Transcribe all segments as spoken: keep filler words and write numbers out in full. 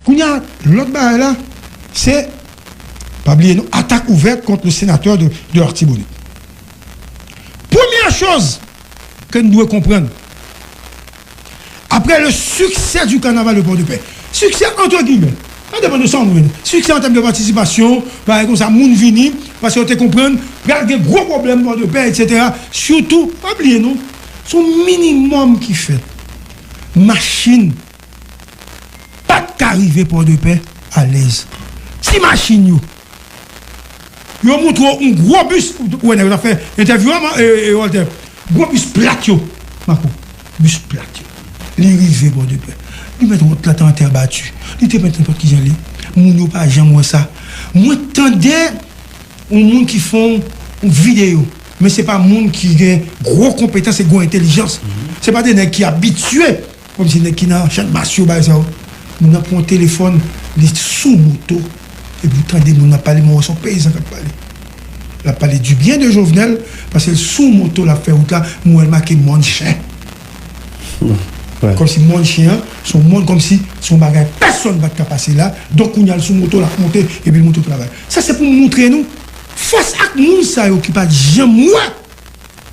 Kounye a, lòt bagay la, se, pa bliye non, attaque ouverte contre le sénateur de, de l'Artibonite. Premyè choz ke n dwe konprann, après le succès du carnaval de Port-de-Paix, succès entre guillemets, sa depann de sa w wè l, succès an tèm de patisipasyon, bagay konsa, moun vini, paske yo te konprann pral gen gwo pwoblèm Port-de-Paix, et cetera. Sitou, pa bliye non, se yon minimòm ki fèt. Machin pa t ka rive Pòdepè alèz. Ti machin yo. Yo montre w yon gwo bis, ou wè nèg yo t ap fè entèvyou a, e, e, Walter. Gwo bis plat yo, Mako. Bis plat yo. Li rive Pòdepè. Li mèt wòt la te an tè bati. Li te mèt nenpòt kijan li. Moun yo pa janm wè sa. Mwen tande yon moun ki fè yon videyo, men se pa moun ki gen gwo konpetans e gwo entèlijans. Se pa de nèg ki abitye, kòmsi nèg ki nan Channmas yo, bagay sa yo. Moun nan pran yon telefòn, li sou moto, epi ou tande moun nan pale, men w wè se yon peyizan k ap pale. L ap pale du bien de Jovenel, paske l sou moto, l ap fè wout la, mwen wè l make Mòn Chen. Kòmsi mòn chen an, se yon mòn kòmsi se yon bagay pèsonn pa t ka pase la. Donk, kounye a, l sou moto, l ap monte, epi l monte travay. Sa se pou m montre nou, fas ak moun sa yo ki pa t janm wè,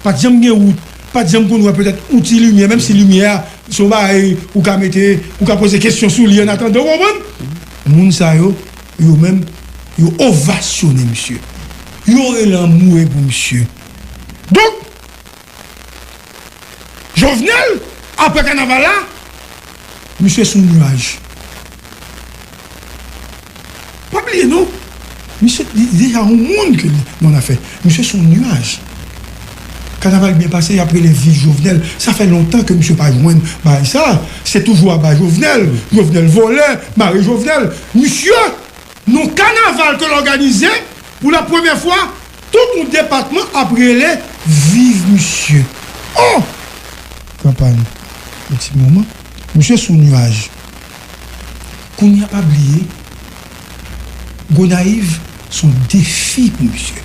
pa t janm gen wout, pa t janm konn wè petèt yon ti limyè, menm si limyè a, se yon bagay ou ka mete, ou ka poze kesyon sou li annatandan, ou konprann? Moun sa yo, yo menm, yo ovasyone misye. Yo rele anmwe pou misye. Donk, Jovenel, apre kanaval la, misye sou nyaj. Pa bliye non, misye li deja yon moun ke li nan afè. Misye sou nyaj. Kanaval byen pase, y ap rele Viv Jovenel. Sa fè lontan ke misye pa jwenn bagay sa. Se toujou aba Jovenel. Jovenel vòlè, mare Jovenel. Misye, nan kanaval ke l òganize, pou la premyè fwa, tout yon depatman ap rele Viv misye. Oh! Kanpay, yon ti moman. Misye sou nyaj. Kounye a, pa bliye, Gonayiv se yon defi pou misye.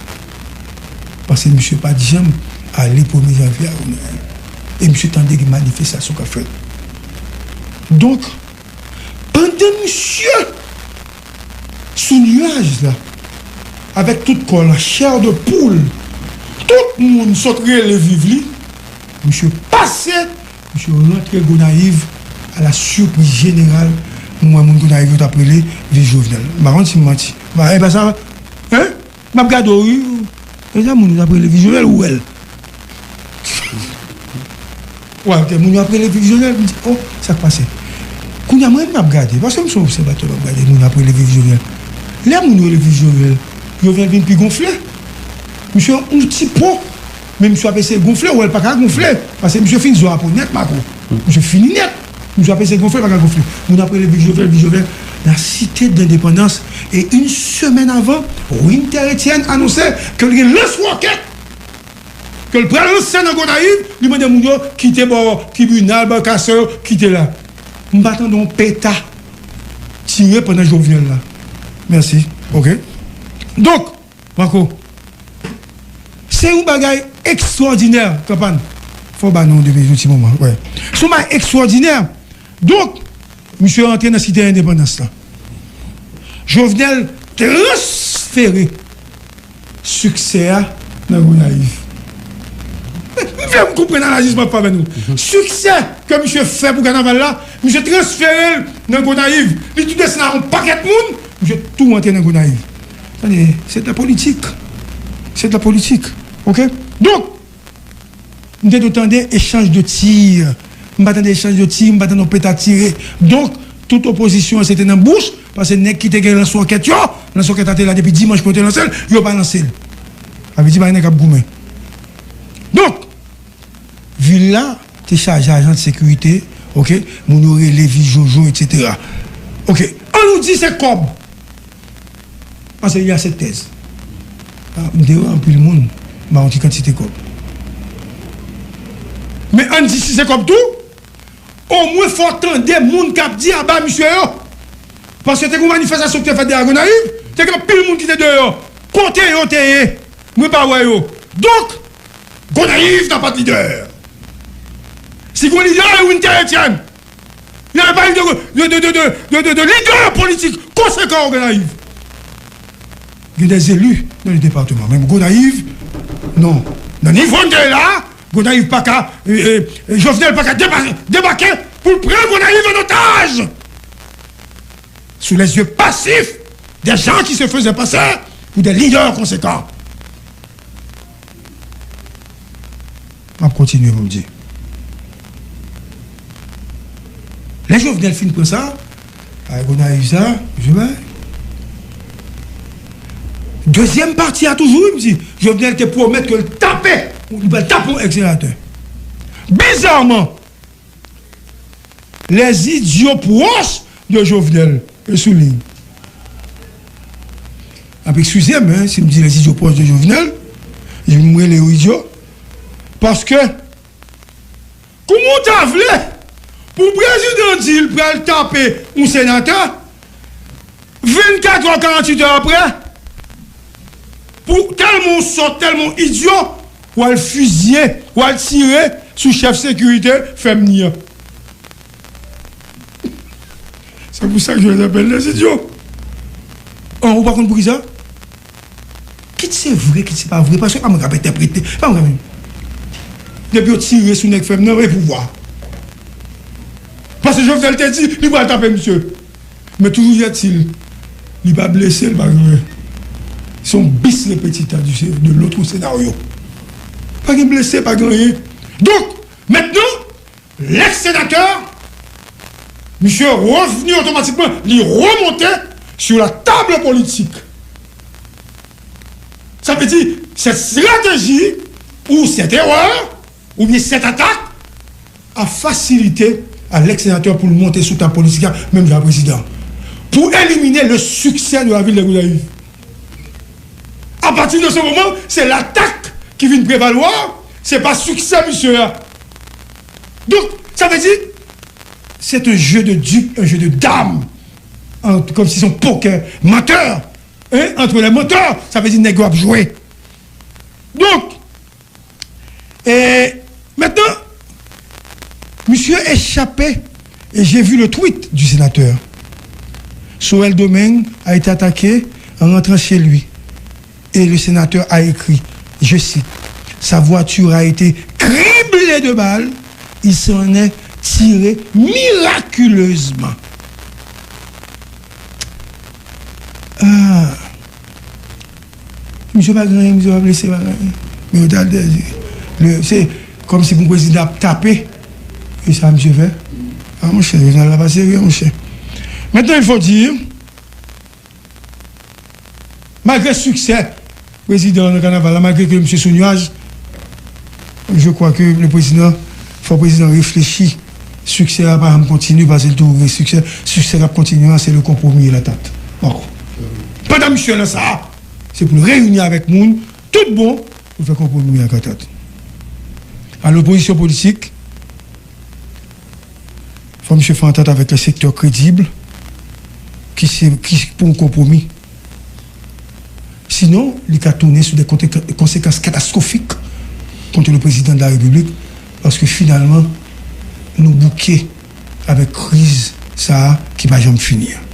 Paske misye pa t janm ale premye janvye a Gonayiv. E misye tande gen manifestasyon k ap fèt. Donk, pandan misye sou nyaj la, avèk tout kò l an chè de poul, tout moun sot rele Viv li, misye pase, misye rantre Gonayiv, à la surprise générale, mwen wè moun Gonayiv yo t ap rele Viv Jovenel. M pa konn si m manti. E pa sa, hein? M ap gade w, wi. E jan moun yo t ap rele Viv Jovenel, ou wè l. Ou wè, moun yo ap rele Viv Jovenel, m di, oh, sa k pase? Kounye a, mwen menm m ap gade, paske m se yon obsèvatè, m ap gade moun yo ap rele Viv Jovenel. Lè moun yo rele Viv Jovenel, Jovenel vin pi gonfle. Misye yon ti po, men misye ap eseye gonfle, ou wè l pa ka gonfle, paske misye fin zo a po nèt, Mako. Misye fini nèt. Misye ap eseye gonfle, pa ka gonfle. Moun ap rele Viv Jovenel, Viv Jovenel. La Cité de l'Indépendance, e yon semèn avan, Winter Etienne anonse ke l gen lans wòkèt, ke l pral lanse nan Gonayiv, li mande moun yo kite bò tribinal, bò Kasè yo, kite la. M pa tande yon peta tire pandan Jovenel la. Mèsi. Oke. Donk, Mako, se yon bagay ekstwòdinè, Kanpay. Fò w ba non de yon ti moman. Wè. Se yon bagay ekstwòdinè. Donk, misye rantre nan Site Endepandans la. Jovenel transfere siksè a nan Gonayiv. M vle m konprann analiz m ap fè avè nou. Siksè ke misye fè pou kanaval la, misye transfere l nan Gonayiv. Li tou desann ak yon pakèt moun, misye tou rantre nan Gonayiv. Tande, c'est de la politique. C'est de la politique. Oke? Donk, m te tou tande echanj de tir. M pa tande echanj de tir, m pa tande yon peta tire. Donk, tout opozisyon an se te nan bouch, paske nèg ki te gen lans wòkèt yo, lans wòkèt la te la depi dimanch pou yo te lanse l, yo pa lanse l. Sa vle di pa gen nèg k ap goumen. Donk, vil la te chaje ajan de sekirite, oke, moun yo rele Viv Jojo, et cetera. Oke, ann nou di se kòb. Paske y a se tèz. Ah, m te wè anpil moun ba yon ti kantite kòb. Men ann di si se kòb tou, omwen fò w tande moun k ap di aba misye yo. Paske te gen yon manifestasyon ki te fèt dèyè Gonayiv, te gen anpil moun ki te deyò. Kote yo te ye? Mwen pa wè yo. Donk, Gonayiv n'a pas de leader. Si gen yon lidè, e Winter Etienne. Il n'y avait pas eu de, de, de, de, de, de, de, de leader politique conséquent en Gonayiv. Il y a des élus dans le département. Men Gonayiv, non. Nan nivo n te ye la, Gonayiv pa ka, euh, euh, Jovenel pa ka deba-, debake pou l pran Gonayiv an otaj. Sous les yeux passifs des gens qui se faisaient passer pour des leaders conséquents. M ap kontinye pou m di. Lè Jovenel fin pran sa, ay Gonayiv sa, Jovenel. Dezyèm pati a toujou, wi, m di, Jovenel te pwomèt ke l tape, li pral tape yon èks senatè. Bizarman, les idiots proches de Jovenel, e souligne. Ap eskize m, hein, si m di les idiots proches de Jovenel, m rele yo idyo. Paske, kouman w ta vle pou prezidan di l pral tape yon senatè, vennkat è, karanntuit è apre, pou tèlman w sòt, tèlman w idyo, w al fizye, w al tire sou chèf sekirite Femni an. Se pou sa ke yo apèl les idiots. An, ou pa konn poukisa? Kit se vre, kit se pa vre, paske pa mwen k ap entèprete, pa mwen k ap. Depi yo tire sou nèg Femni an, e pouvwa. Paske Jovenel te di, li pral tape misye. Men toujours est-il, li pa blese, li pa gen anyen. Se yon bis repetita du, de l'autre scénario. Pa gen blese, pa gen anyen. Donk, mentnan, lèks senatè, misye revni otomatikman, li remonte sur la table politique. Sa vle di, cette stratégie ou cette erreur, oubyen cette attaque, a fasilite a lèks senatè pou l monte sou tab politik la, menm jan a prezidan, pou elimine le succès de la ville de Gonayiv. A pati de se moman, se latak ki vin prevalwa, se pa siksè misye a. Donk, sa vle di, c'est un jeu de dupes, un jeu de dames, kòmsi se yon pokè, mantè, hein, entre les menteurs, sa vle di nèg yo ap jwe. Donk, et maintenant, monsieur est échappé, et j'ai vu le tweet du sénateur. Sorel Domingue a été attaqué en rentrant chez lui. Et le sénateur a écrit, je cite, sa voiture a été criblée de balles, il s'en est tiré miraculeusement. Ah. Misye pa gen anyen, misye pa blese, pa gen anyen. Men yo t al dèyè li. Se kòmsi pou prezidan ap tape. E sa misye fè? Ah, monchè, Jovenel la pa serye, monchè. Maintenant, il faut dire, malgre siksè prezidan an nan kanaval la, malgre ke misye sou nyaj, je crois que le président, fò prezidan reflechi. Siksè a pa janm kontinye, paske l toujou gen siksè. Siksè k ap kontinye a, se le konpwomi e latak. Bon. Pandan misye nan sa, se pou l reyini avèk moun, tout bon, pou l fè konpwomi ak antant. A lopozisyon politik, fò misye fè antant avèk le sektè kredib, ki se, ki pou yon konpwomi. Sinon, li ka tounen sou de konsekans katastwofik kont le président de la République, paske finalman, nou bouke avèk kriz sa a ki pa janm fini an.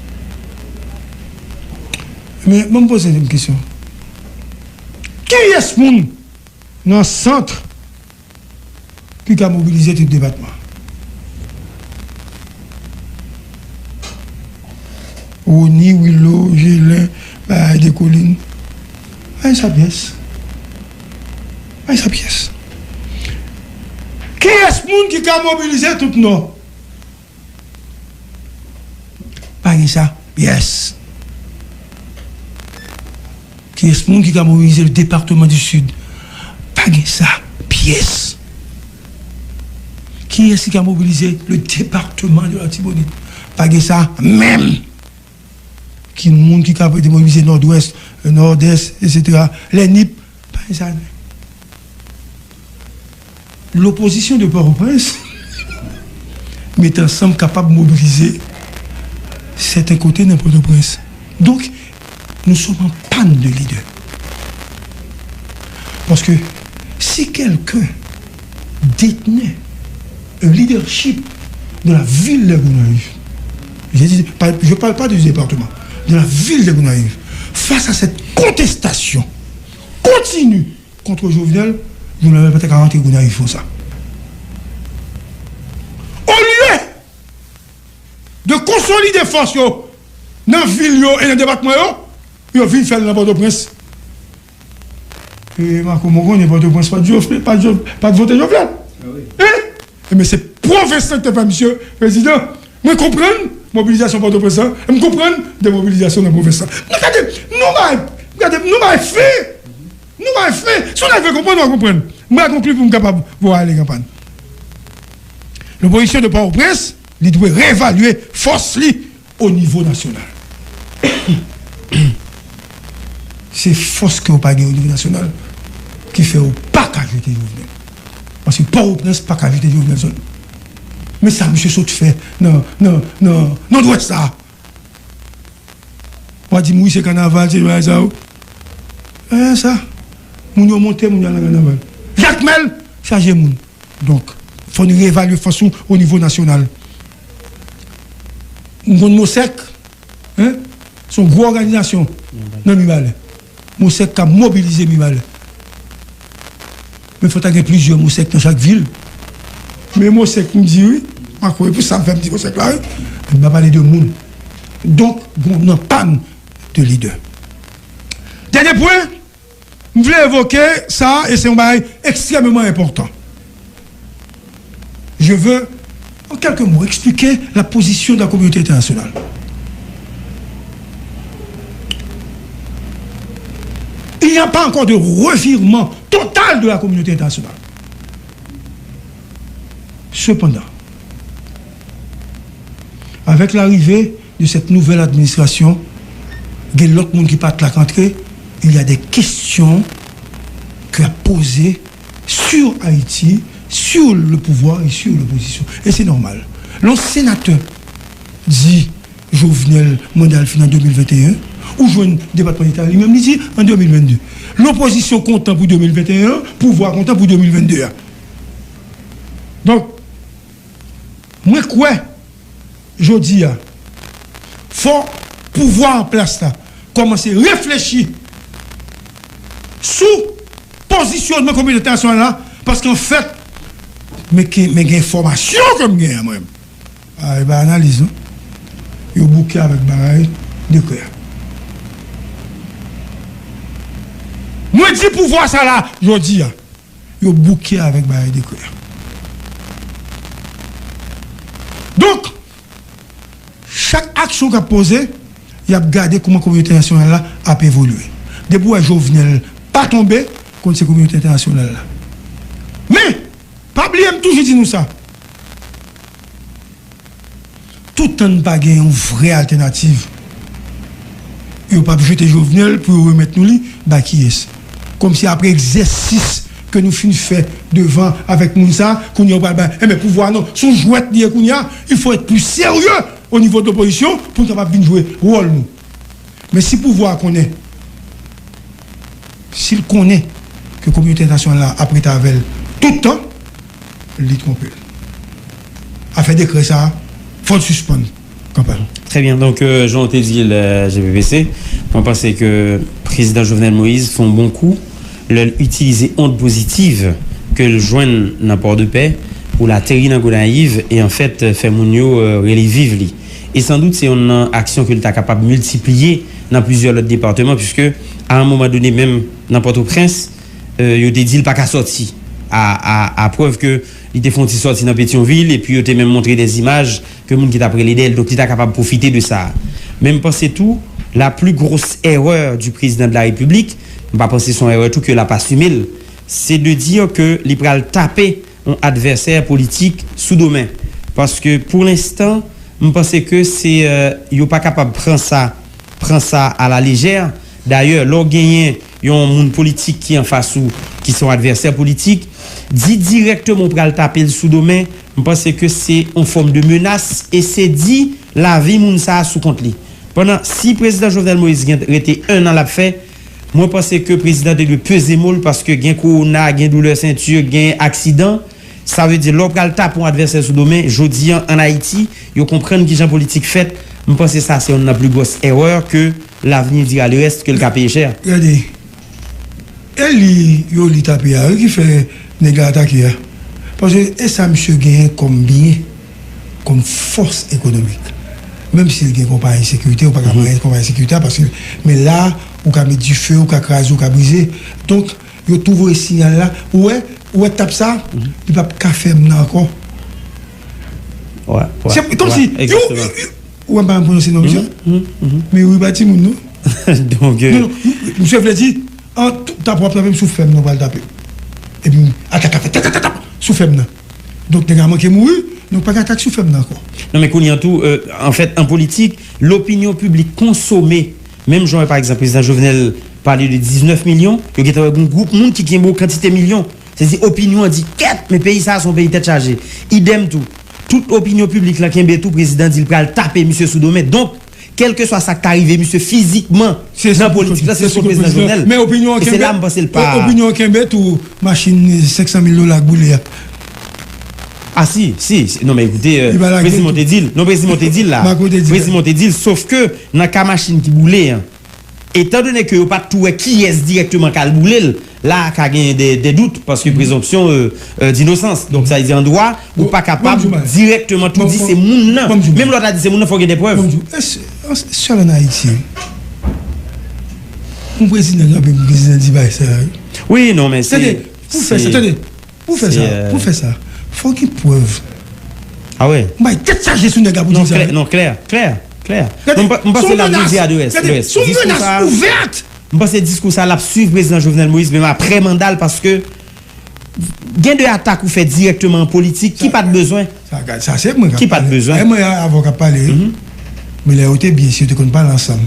Men, ban m poze yon kesyon. Kiyès moun nan sant ki ka mobilize tout depatman? Rony, Willo, Jelin, bagay Dekolin. Ay sa pyès. Ay sa pyès. Kiyès moun ki ka mobilize tout Nò? Pa gen sa pyès. Kiyès moun ki ka mobilize le département du Sud? Pa gen sa pyès. Kiyès ki ka mobilize le département de l'Artibonite? Pa gen sa menm. Ki moun ki ka mobilize Nòdwès, Nòdès, etsetera, lè Nip, pa gen sa menm. Lopozisyon de Pòtoprens met ansanm kapab mobilize sèten kote nan Pòtoprens. Donk, nou sòm an pàn de lidè. Paske si kèlken detnè un leadership dans la ville de Gonayiv, je dis, pas- je parle pas du département, dans la ville de Gonayiv, face à cette contestation continue contre Jovenel, Jovenel pa t ka rantre Gonayiv konsa. Olye de konsolide fòs yo nan vil yo e nan depatman yo, yo vin fè l nan Pòtoprens. E Marco, mwen konnen Pòtoprens pa t Jof- pa t Jof- pa t vote Jovenel. Hein? Ebyen, se pwovens lan ki te fè misye prezidan. Mwen konprann mobilizasyon Pòtoprens lan, e m konprann demobilizasyon nan pwovens lan. Men gade, nou bay, gade, nou bay fen. Nou bay fen. Si w ta vle konprann, w a konprann. Mwen a konkli pou m kapab voye ale kanpay. Lopozisyon de Pòtoprens, li dwe reevalye fòs li o nivo nasyonal. Se fòs ke w pa gen o nivo nasyonal ki fè w pa ka jete Jovenel. Paske Pòtoprens pa ka jete Jovenel zòn. Men sa misye sot fè nan, nan, nan, nan Nòdwès la. W a di m, wi, se kanaval, se bagay sa yo. E sa. Moun yo monte, moun yo al nan kanaval. Jakmèl, chaje moun. Donk, fò n reevalye fòs ou o nivo nasyonal. M konn Mosèk, hein? Se yon gwo òganizasyon nan Mibalè. Mosèk ka mobilize Mibalè. Men fò ta gen plizyè Mosèk nan chak vil. Men Mosèk m di wi, m a kouri pou sa m fè m di Mosèk la wi. M pa pale de moun. Donk, gon nan pàn de lidè. Dènye pwen, m vle evoke sa, e se yon bagay ekstrèmeman enpòtan. Je veux, en quelques mots, expliquer la position de la communauté internationale. Il n'y a pas encore de revirement total de la communauté internationale. Cependant, avec l'arrivée de cette nouvelle administration, gen lòt moun ki pa t la k antre, il y a des questions qui a posé sur Haïti, sur le pouvoir et sur l'opposition. E se nòmal. Lè yon senatè di Jovenel manda l fin an de mil venteyen, ou jwenn depatman deta li menm li di an de mil vennde. Lopozisyon kontan pou de mil venteyen an, pouvwa kontan pou de mil vennde a. Donk, mwen kwè jodi a, fò pouvwa an plas la kòmanse reflechi sou pozisyonman kominote entènasyonal la, paske anfèt, men ke, men gen enfòmasyon ke m genyen mwen. A, e pa analiz, non. Yo bouke avèk bagay dekrè a. Mwen di pouvwa sa la, jodi a, yo bouke avèk bagay dekrè a. Donk, chak aksyon k ap poze, y ap gade kòman kominote entènasyonal la ap evolye. Depi w wè Jovenel pa tonbe, konn se kominote entènasyonal la. Men, pa bliye m toujou di nou sa. Toutan n pa gen yon vrè altènativ, yo p ap jete Jovenel pou yo remèt nou li bay kiyès? Kòmsi apre egzèsis ke nou fin fè devan avèk moun sa, kounye a yo pral bay, enben, pouvwa a non, se yon jwèt li ye kounye a, il faut être plus sérieux au niveau de l'opposition pou n kapab vin jwe wòl nou. Men si pouvwa a konnen, si l konnen ke kominote entènasyonal la ap rete avè l tout tan, li twonpe l. Afè dekrè sa a, fò n sispann kanpay. Très bien. Donk, euh, jan w te di l, euh, G P P C, mwen panse ke prezidan Jovenel Moïse fè yon bon kou lè l itilize ond pozitiv ke l jwenn nan Pòdepè pou l ateri nan Gonayiv e, anfèt, fè moun yo, euh, rele viv li. E sandout, se yonn nan aksyon ke l ta kapab miltipliye nan plizyè lòt depatman, piske, a yon moman done, menm nan Pòtoprens, euh, yo te di l pa ka sòti. A, a, a prèv ke li te fè yon ti sòti nan Petyonvil, epi yo te menm montre dèzimaj ke moun ki t ap rele dèyè l, donk li ta kapab pwofite de sa. Men m panse tou, la plus grosse erreur du président de la République, m pa panse se yon erè tou ke l ap asime l, se de dire ke li pral tape yon advèsè politik sou do men. Paske pou lenstan, m panse ke se, euh, yo pa kapab pran sa, pran sa a la lejè. Dayè, lè w genyen yon moun politik ki anfas ou, ki se yon advèsè politik, di dirèkteman w pral tape l sou do men, m panse ke se yon fòm de menas e se di lavi moun sa a sou kont li. Pandan, si prezidan Jovenel Moïse gen rete en an l ap fè, mwen panse ke prezidan te dwe peze mo l paske gen kowona, gen doulè senti, gen aksidan, Sa vle di, lè w pral tape yon advèsè sou do men, jodi a, ann Ayiti, yo konprann kijan politik fèt. M panse sa se youn nan pli gwòs erè ke l'avenir dira le reste, ke l ka peye chè. Gade, e li yo li tape a, wi, ki fè nèg la atake a. Paske e sa misye genyen kòm byen, kòm fòs ekonomik. Menm si l gen konpayi sekirite, ou pa ka Mhm. Mare konpayi sekirite a, paske, men la, ou ka met dife, ou ka kraze, ou ka brize. Donk, yo tou voye siyal la. Ou wè, ou wè tap sa, Mhm. Li p ap ka fè m nan ankò. Wè, wè, Se kòmsi, wè, yo, egzakteman. Yo, ou wè m pa janm pwononse non misye? Mhm, mhm, mhm. Men wi, pa timoun, non? Donk, euh, Non, non, misye vle di, an, tou, tap w ap tape m sou fè m nan, pral tape. Epi, atak ap fè tap, tap, tap, tap, sou fè m nan. Donk, nèg la manke mouri, donk pa gen atak sou fè m nan ankò. Non, men kounye an tou, euh, anfèt, an politik, lopinyon piblik konsome, menm jan, pa egzanp, prezidan Jovenel pale de diznèf milyon, yo gentan wè gon gwoup moun ki kenbe yon kantite milyon. Se di opinyon an di, kèt, men peyi sa a se yon peyi tèt chaje. Idèm tou, tout opinyon piblik lan kenbe tou, prezidan di l pral tape misye sou do men. Donk, kèlkeswa sa k ta rive misye fizikman Se nan sou politik la, se se sou sou prezidan prezidan. Jovenel. Men opinyon an E se kenbe, la m panse l pa o-, opinyon an kenbe tou, machin senk san mil dola k boule a. Ah, si, si, si. Non, men ekoute, euh, Li pa lage Prezidan tou. Te di l. Non, Prezidan te di l la. Marco te di l. Prezidan te di l, sof ke nan ka machin ki boule an, etan done ke yo pa t tou wè kiyès dirèkteman k al boule l, la ka genyen de, de dout, paske Mhm. prezonpsyon, euh, euh, dinosans. Donk, sa vle di an dwa, ou Bon, pa kapab bon, Juma. Dirèkteman tou Bon, di bon, se moun nan. Bon, Juma. Menm lè w ta di se moun nan, fò w gen de prèv. Bon, Juma. Èske, an, sèl ann Ayiti, wi. Yon prezidan kanpe, yon prezidan di bagay sa, wi. Wi, non, men se Tande, pou fè sa, se tande, pou fè se, sa, euh, pou fè sa, fò gen prèv. Ah wè? M bay tèt chaje sou nèg la pou Non, di sa, klè, wi. Non, klè, klè, klè. Gade, Non, m pa, m panse se yon l ap menas. Di adrès, Gade, adrès. Se yon Diskou menas sa, ouvèt. M panse diskou sa l ap swiv prezidan Jovenel Moïse, menm aprè manda l, paske gen de atak ou fè dirèkteman an politik ki pa t bezwen. Sa, sa se mwen k ap Ki pa t pale. Bezwen. E mwen avè w k ap pale, wi. Mhm. Men lè yo te byen, si yo te konn pale ansanm,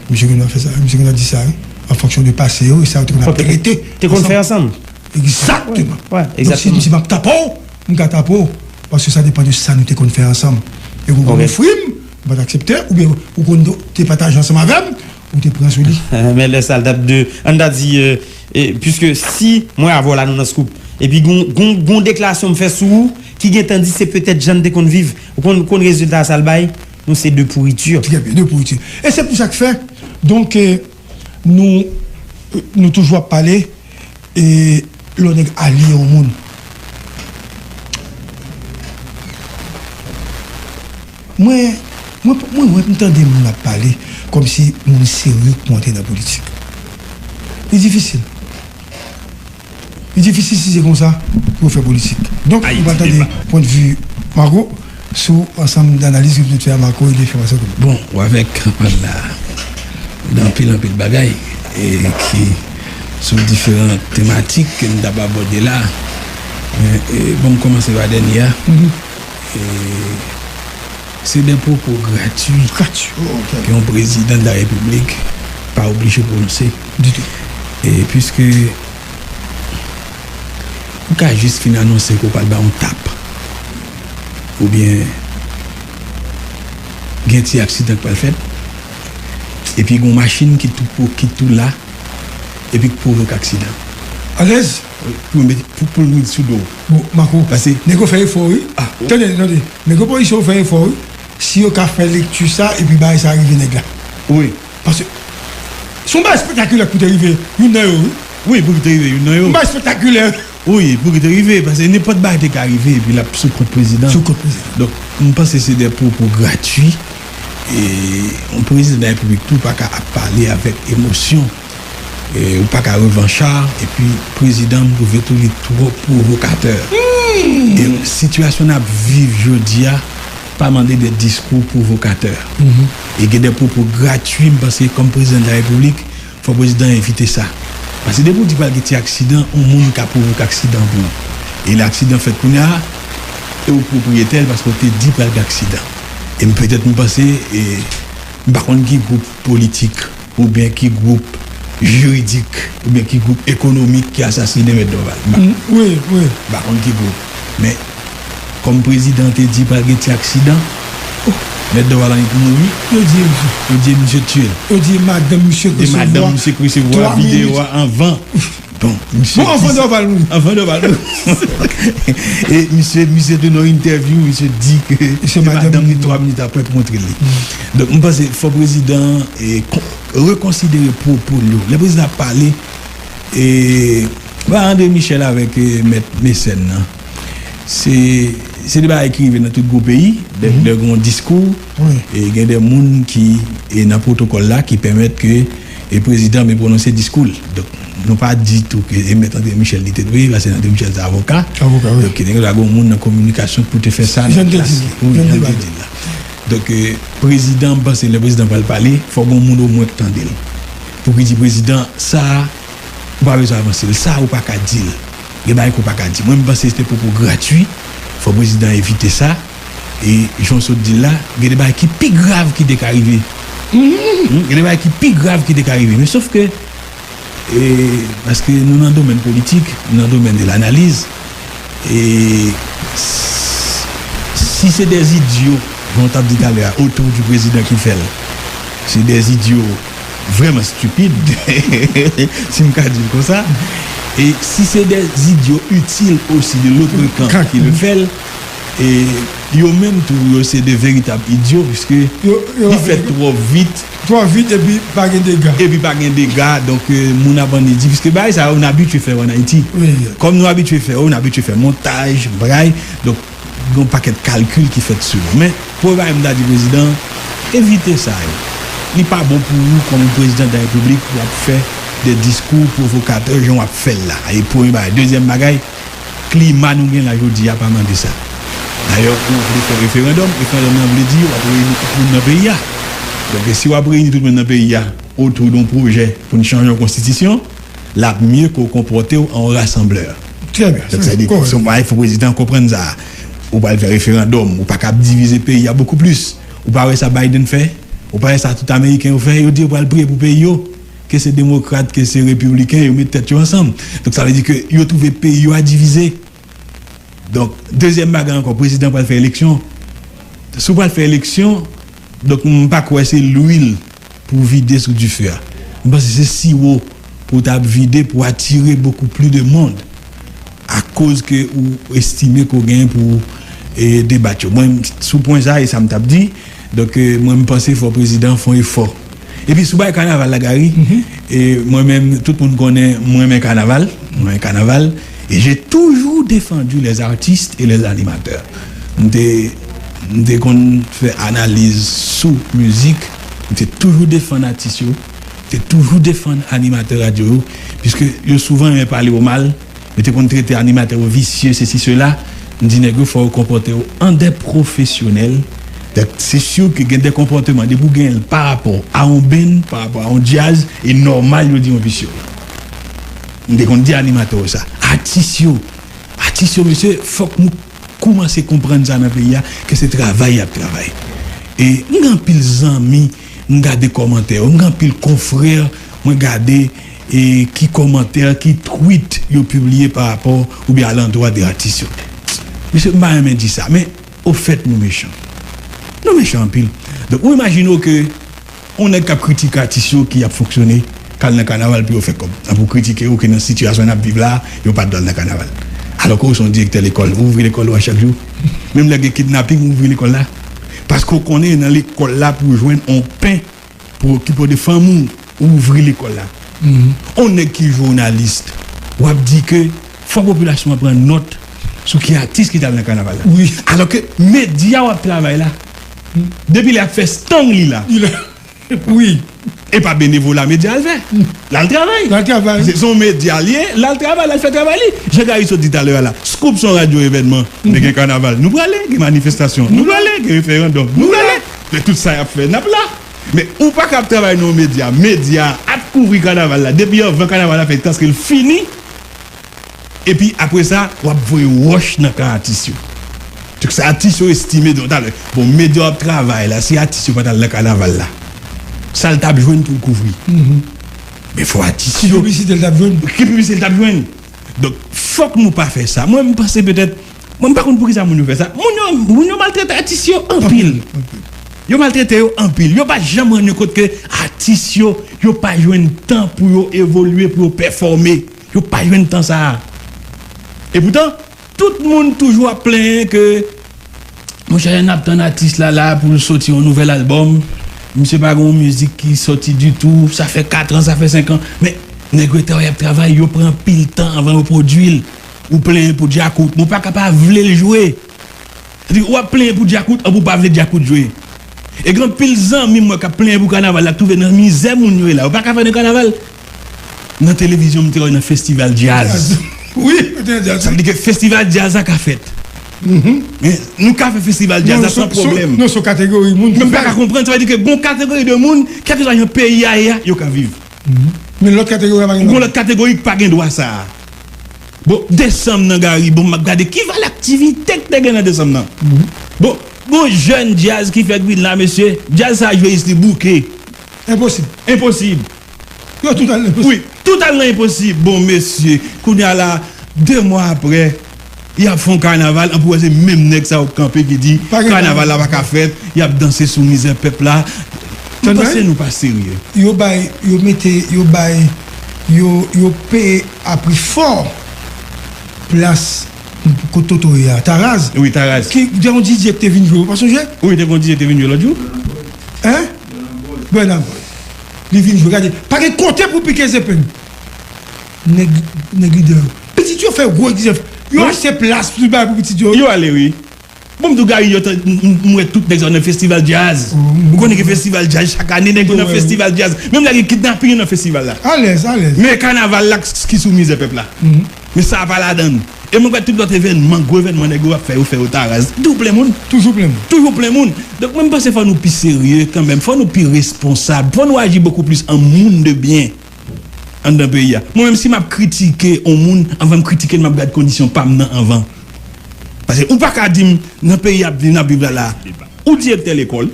misye konn fè sa, misye konn di sa, wi. An fonksyon de pase yo, e sa yo te konn ap Fò te, trete te konn fè ansanm. Egzakteman. Wè, wè, Donk, si m egzakteman. Di m ap tape w, m ka tape w. Paske sa depann de sa nou te konn fè ansanm. E ou konn Ok. Ofri m, m pa t aksepte, oubyen ou konn te pataje ansanm avè m, ou te pran sou li. Men lè sa l t ap de, ann ta di, euh, e, piske si mwen avè w la nou nan Scoop, epi gon, gon, gon deklarasyon m fè sou ou, ki gentan di se petèt jan n te konn viv, ou konn, konn rezilta sa l bay, nou se de pouriti. Trè byen, de pouriti. E se pou sa k fè, donk, euh, nou, nou toujou ap pale, e lè yon nèg alye yon moun. Mwen, mwen, mwen, mwen, m tande moun ap pale kòmsi moun serye k pou antre nan politik. Li difisil. Li difisil si se konsa pou yo fè politik. Donk, nou pral tande pwennvi Marco sou ansanm analiz ke nou te fè a Marco e de enfòmasyon ke nou. Bon, ou avèk kanpay la, gen anpil, anpil bagay e ki sou diferan tematik ke nou t ap abòde la. Men, e, bon, m kòmanse pa dènye a. Mhm. E, se de pwopo gratui Gratui, oh, ok. Ke yon prezidan de la repiblik pa oblije pwononse. Ditou. E piske ou ka jis fin anonse ke w pral bay yon tap, oubyen gen ti aksidan k pral fèt, epi gen yon machin ki tou, ki tou la, epi k pwovoke aksidan. Alèz. Pou, pou, pou l met sou do w. Bon, Marco, Pase. Nèg yo fè efò, wi. Ah. Tande, tande. Nèg opozisyon yo fè efò, wi. Si yo ka fè lekti sa, epi bagay sa rive nèg la. Wi. Paske se yon bagay espektakilè ki te rive youn nan yo, wi. Wi, pou ki te rive youn nan yo. Yon bagay espektakilè. Wi, pou ki te rive, paske nenpòt bagay te ka rive, epi l ap sou kont prezidan. Sou kont prezidan. Donk, m panse se de pwopo gratui. E yon prezidan de la repiblik tou pa ka ap pale avèk emosyon. E ou pa ka revancha, epi prezidan, m twouve tou li twò pwovokatè. E sitiyasyon n ap viv jodi a pa mande de diskou pwovokatè. E gen de pwopo gratui, m panse, kòm prezidan de la repiblik, fò prezidan evite sa. Paske depi w di pral gen ti aksidan, yon moun ka pwovoke aksidan pou ou. E lè aksidan fèt kounye a, e ou pwopriyetè l paske w te di pral gen aksidan. E m petèt, m panse, e m pa konn ki gwoup politik oubyen ki gwoup jiridik, oubyen ki gwoup ekonomik ki asasinen Mèt Dorval. M pa, Mm, wi, wi. M pa konn ki gwoup. Men, kòm prezidan te di pral gen ti aksidan, oh, Mèt Dorval annik mouri. Yo di misye. Yo di misye tiye l. Yo di madanm misye k Yo di madanm resevwa misye k resevwa twa videyo minit. A anvan. Bon, misye Bon, anvan di sa, Dorval mouri. Anvan Dorval mouri. E misye, misye te nan yon entèvyou, misye di ke se madanm li twa minit apre pou montre li. Donk, m panse fò prezidan e, kon- rekonsidere pwopo l yo. Lè prezidan ap pale, e, ba André Michel avèk e, mèt Mecène nan, se, se de bagay ki rive nan tout gwo peyi, de, de gon diskou, e gen de moun ki e nan pwotokòl la ki pèmèt ke e prezidan men pwononse diskou l. Donk, nou pa di tou ke e mèt André Michel li te dwe, paske André Michel se avoka. Avoka, wi. Donk, te gen dwa gon moun nan kominikasyon pou te fè sa nan plas li. Wi, jan te di l la. Donk, e, prezidan, m panse lè prezidan pral pale, fò gon moun omwen k tande l. Pou ki di prezidan, sa a, ou pa bezwen avanse l. Sa a, ou pa ka di l. Gen bagay ke w pa ka di. Mwen, m panse se te pwopo gratui. Fò prezidan evite sa. E, jan w sot di l la, gen de bagay ki pi grav ki te ka rive. Hmm, gen de bagay ki pi grav ki te ka rive. Men sof ke, e, paske nou nan domèn politik, nou nan domèn de lanaliz, e, s- si se de idyo, jan w t ap di talè a, otou di prezidan ki fè l, se de idyo vrèman stipid, si m ka di l konsa. E si se de idyo itil osi de lòt kan ki le fè l, e yo menm tou, yo se de veritab idyo, piske li fèt twò vit. Twò vit epi pa gen dega. Epi pa gen dega, donk, e, moun ap anni di, piske bagay sa yo, nou abitye fè yo ann Ayiti. Wi. Kòm nou abitye fè yo, nou abitye fè montaj, bagay, donk, gen yon pakèt kalkil ki fèt sou yo. Men, premye bagay m ta di prezidan, evite sa yo. Li pa bon pou ou kòm prezidan de la repiblik pou w ap fè de diskou pwovokatè jan w ap fè l la. E premye bagay. Dezyèm bagay, klima nou gen la jodi a pa mande sa. Dayè, ou vle fè referandòm, referandòm nan vle di w ap reyini tout moun nan peyi a. Donk, si w ap reyini tout moun nan peyi a otou de yon pwojè pou n chanje yon konstitisyon, l ap mye ke w konpòte w an yon rasanblè. Trè byen. Donk, sa vle di, se yon bagay, fò prezidan konprann sa. Ou pral fè referandòm, ou pa ka ap divize peyi a bokou plis. Ou pa wè sa Biden fè? Ou pa wè sa tout Ameriken yo fè? Yo di yo pral priye pou peyi yo. Ke se demokrat, ke se repibliken, yo met tèt yo ansanm. Donk, sa vle di ke yo twouve peyi yo a divize. Donk, dezyèm bagay ankò, prezidan pral fè eleksyon. Si w pral fè eleksyon, donk, m pa kwè se lwil pou vide sou dife a. M panse se siwo pou w ta vide pou atire bokou plis de mond akoz ke ou estime ke w genyen pou, e, debat yo. Mwen, sou pwen sa, e sa m t ap di, donk, e, mwen, m panse fò prezidan fè yon efò. Epi sou bagay kanaval la, Gary, e, mwen menm, tout moun konnen mwen renmen kanaval, mwen renmen kanaval, et j'ai toujours défendu les artistes et les animateurs. M te, m te konn fè analiz sou mizik, m te toujou defann atis yo, m te toujou defann animatè radyo yo, piske yo souvan renmen pale w mal, yo te konn trete animatè yo visye, sesi, sela. M di nèg yo, fò yo konpòte yo an de pwofesyonèl. Donk, se si ke gen de konpòteman, depi w genyen l pa rapò a yon benn, pa rapò a yon djaz, e nòmal yo di yon visye. M te konn di animatè yo sa. Atis yo, atis yo, mesye, fòk nou koumanse konprann sa nan peyi a, ke se travay y ap travay. E m gen anpil zanmi, m gade kòmantè yo, m gen anpil konfrè, mwen gade, e ki kòmantè, ki twit yo pibliye pa rapò oubyen alandwa de atis yo. Mesye, m pa renmen di sa, men ofèt, nou mechan. Nou mechan anpil. Donk, ou imajine w ke yon nèg k ap kritike atis yo ki ap fonksyone, k al nan kanaval pou yo fè kòb. Sa pou kritike yo ke nan sitiyasyon n ap viv la, yo pa t dwe al nan kanaval. Alò ke w se yon direktè lekòl, ou ouvri lekòl ou a chak jou. Menm lè gen kidnaping, ou ouvri lekòl la. Paske w konnen nan lekòl la pou w jwenn yon pen pou okipe w de fanmi w, ou ouvri lekòl la. Yon nèg ki jounalis, w ap di ke fò popilasyon an pran nòt sou ki atis ki t al nan kanaval la. Wi. Alò ke medya w ap travay la, depi lè ap fè stang li la. Li la. Wi. E pa benevola medya al fè. L al travay. L al travay. Se, se yon medya l ye, l al travay, l al fè travay li. Jan Gary sot di talè a la, Scoop se yon radyo evènman. Lè gen kanaval, nou prale, gen manifestasyon, nou prale, gen referandòm, nou prale. Men tout sa y ap fè, n ap la. Men ou pa ka ap travay nan yon medya, medya ap kouvri kanaval la. Depi anvan kanaval la fèt, tanske l fini, epi apre sa, w ap voye wòch nan kan atis yo. Tout sa atis yo estime, donk, talè, bon, medya w ap travay la, si atis yo pa t al nan kanaval la, sa l t ap jwenn pou l kouvri. Men fò atis yo. Ki piblisite l t ap jwenn? Ki piblisite l t ap jwenn? Donk, fòk nou pa fè sa. Mwen, m panse petèt, mwen, m pa konn poukisa moun yo fè sa. Moun yo, moun yo maltrete atis yo anpil. Anpil, anpil. Yo maltrete yo anpil. Yo pa janm rann yo kont ke atis yo, yo pa jwenn tan pou yo evolye, pou yo pèfòme. Yo pa jwenn tan sa a. Epoutan, tout moun toujou ap plenyen ke, monchè, n ap tann atis la la pou l soti yon nouvèl albòm. Misye pa gen yon mizik ki soti ditou. Sa fè katran, sa fè senkan. Men, nèg yo travay, y ap travay, yo pran anpil tan anvan yo pwodui l. Ou plenyen pou Djakout. Men w pa ka pa vle l jwe. Sa di, w ap plenyen pou Djakout, anpi w pa vle Djakout jwe. E gen anpil zanmi m wè k ap plenyen pou kanaval la, k twouve nan mizè moun yo ye la. Yo pa ka fè de kanaval. Nan televizyon, m te wè nan festival djaz. Wi, yo te nan djaz. Sa vle di ke festival djaz la ka fèt. Men nou ka fè festival djaz la san pwoblèm. Non, se yon kategori moun ki fè l. Men m pa ka konprann, sa vle di ke gon kategori de moun, kèlkeswa jan peyi a ye a, yo ka viv. Men lòt kategori a pa gen dwa. Gon lòt kategori ki pa gen dwa sa a. Bon, desanm nan Gary, bon, m ap gade ki valè aktivite k te gen nan desanm nan. Bon, gon jèn djaz ki fèk vin la, mesye. Djaz sa jwe isit, li bouke. Enposib. Enposib. Yo tout al nan enposib. Wi, tout al nan enposib. Bon, mesye, kounye a la, de mwa apre, y ap fè yon kanaval, anpi w wè se menm nèg sa yo k kanpe ki di kanaval la pa ka fèt, y ap danse sou mizè pèp la. M panse nou pa serye. Yo bay, yo mete, yo bay, yo, yo peye a pri fò plas kote Toto ye a, Taraz. Wi, Taraz. Ki, te yon D J ki te vin jwe, ou pa sonje? Wi, te yon D J ki te vin jwe lòt jou. Hein? Burna Boy. Li vin jwe, gade. Pa gen kote pou pike zepeng. Nèg, nèg lidè yo. Pitit yo fè gwo egzijans. Yo achte plas pou bay pou pitit yo. Yo ale, wi. Bon, m di w, Gary, yo t, m, m, m wè tout nèg sa yo nan festival djaz. Ou konnen gen festival djaz chak ane, nèg yo nan festival djaz. Menm lè gen kidnaping, yo nan festival la. Alèz, alèz. Men kanaval la k, ki sou mizè pèp la. Men sa a pa ladan l. E mwen kwè tout lòt evènman, gwo evènman nèg yo ap fè, yo fè yo Taraz. Toujou plen moun. Toujou plen moun. Toujou plen moun. Donk, mwen, m panse fò nou pi serye kanmenm. Fò nou pi responsab. Fò nou aji bokou plis an moun de byen anndan peyi a. Mwen menm, si m ap kritike yon moun, anvan m kritike l, m ap gad kondisyon pa m nan anvan. Paske ou pa ka di m, nan peyi ap viv, n ap viv la la, ou direktè lekòl,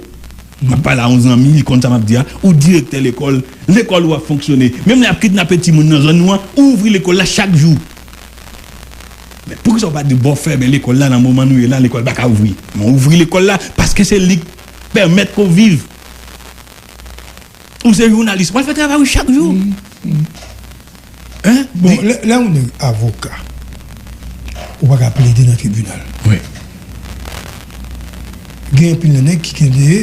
m ap pale a yon zanmi, li konn sa m ap di a, ou direktè lekòl, lekòl ou ap fonksyone. Menm lè y ap kidnape timoun nan zòn nou an, ou ouvri lekòl la chak jou. Men poukisa w pa di, bon, fèmen lekòl la nan moman nou ye la, lekòl pa ka ouvri? Men ouvri lekòl la, paske se li k pèmèt ke w viv. Ou se jounalis, w al fè travay ou chak jou. Hein? Bon, lè, lè yon nèg avoka, ou pa ka plede nan tribinal. Wi. Gen anpil nan nèg ki gen de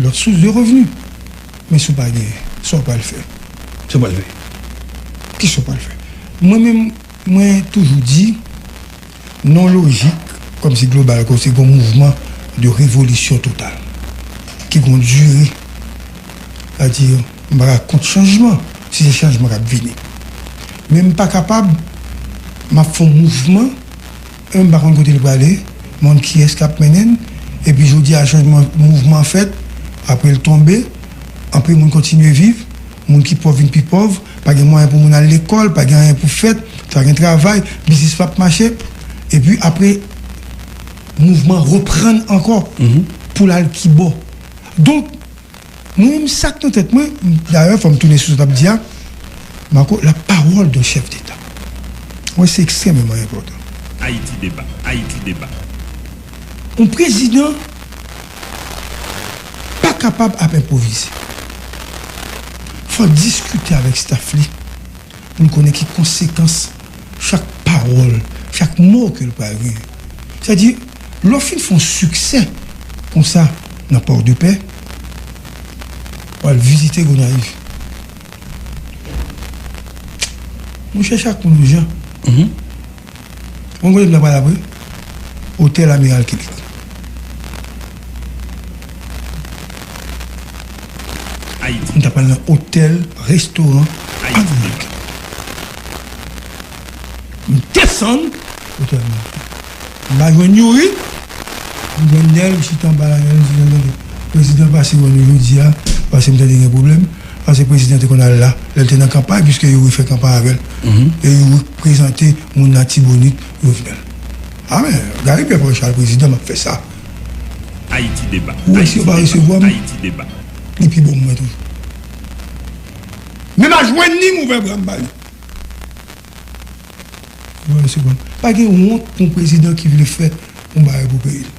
lòt sous de revni. Men si w pa genyen, sa w pral fè? Sa w pral fè? Kisa w pral fè? Mwen menm, mwen toujou di, nan lojik, kòmsi global, kòmsi gon mouvman de revolisyon total, ki gon dire. Sètadi, m pa ka kont chanjman, si se chanjman k ap vini. Men m pa kapab, m ap fè yon mouvman, e m pa konn kote l prale, m pa konn kiyès k ap mennen l, epi jodi a chanjman, mouvman fèt, apre l tonbe, anpil moun kontinye viv, moun ki pòv vin pi pòv, pa gen mwayen pou moun al lekòl, pa gen anyen pou fèt, pa gen travay, biznis p ap mache, epi apre, mouvman reprann ankò pou l al kibò. Donk, mwen menm sa k nan tèt mwen, dayè, fò m tounen sou sa w t ap di a, Marco, la parole d'un chef d'État. Mwen, se ekstrèmeman enpòtan. Ayiti Deba, Ayiti Deba. Yon prezidan pa kapab ap enpwovize. Fò l diskite avèk staff li pou l konnen ki konsekans chak pawòl, chak mo ke l pral genyen. Sètadi, lè w fin fè yon siksè konsa nan Pòdepè, w al vizite Gonayiv. Monchè, chak moun yon jan. Ou konn kote m ta pral apre? Otèl Amiral Killick. Ayiti. M ta pral nan otèl, restoran Amiral Killick. M desann otèl Amiral Killick. M pa jwenn Youri. M jwenn Nèl, m chita anba la, Nèl, m di, "Nèl, tande, prezidan pase wè nou jodi a, paske m tande gen pwoblèm." Paske prezidan te konn al la, lè l te nan kanpay, piske Youri fè kanpay avè l. E Youri prezante moun Latibonit, Jovenel. A men, Gary Pierre Paul Charles prezidan, m ap fè sa. Ayiti Deba. Ou wè si yo pa resevwa m, Ayiti Deba. Li pi bon mwen toujou. Men m a jwenn li, m ouvè bra m ba li. Ou wè, se bon. Pa gen wont pou yon prezidan ki vle fè yon bagay pou peyi l.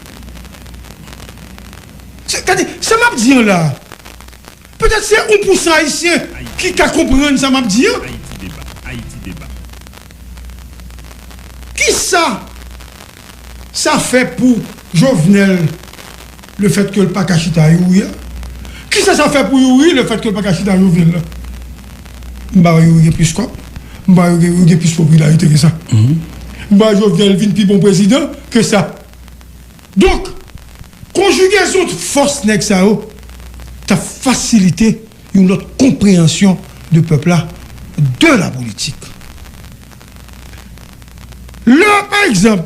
Se, gade, sa m ap di an la, petèt se yon pousan ayisyen ki ka konprann sa m ap di an. Ayiti Deba, Ayiti Deba. sa sa fè pou Jovenel, lefètke l pa ka chita Youri a? Kisa sa fè pou Youri, lefètke l pa ka chita Jovenel la? M pa wè Youri gen plis kòb, m pa wè Youri gen plis popilarite ke sa. M pa wè Jovenel vin pi bon prezidan ke sa. Donk, konjigezon fòs nèg sa yo t ap fasilite yon lòt konpreyansyon de pèp la de la politik. Lè, pa egzanp,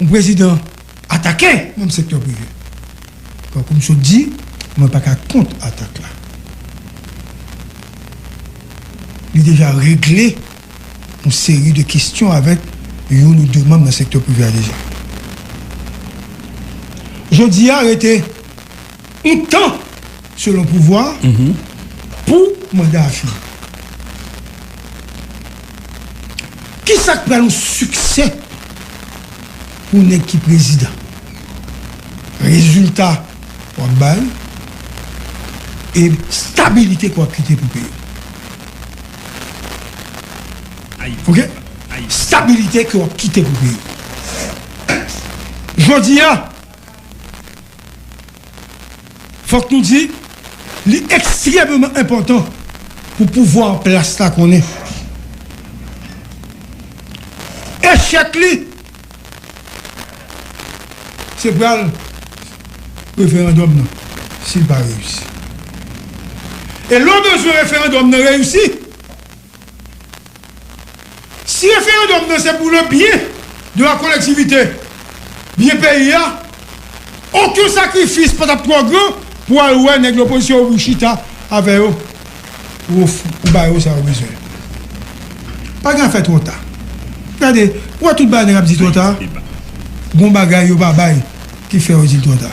yon prezidan atake menm sektè prive, tankou m sot di, mwen pa ka kont atak la. Li deja regle yon seri de kesyon avèk youn ou de manm nan sektè prive a deja. Jodi a rete yon tan, selon pouvwa a, pou manda a fini. Kisa k pral yon siksè pou nèg ki prezidan? Rezilta w ap bay e stabilite ke w ap kite pou peyi. Oke? Stabilite ke w ap kite pou peyi. Jodi a, fòk nou di, li ekstrèmeman enpòtan pou pouvwa an plas la konnen echèk li se pral referandòm nan, si l pa reyisi. E lè w bezwen referandòm nan reyisi, si referandòm nan se pou le bien de la collectivité, byen peyi a, okenn sakrifis pa t ap twò gran pou al wè nèg lopozisyon yo pou chita avè yo, pou of-, pou ba yo sa yo bezwen. Pa gen afè twò ta. Gade, ou wè tout bagay nèg ap di twò ta, gon bagay yo pa bay ki fè yo di l twò ta.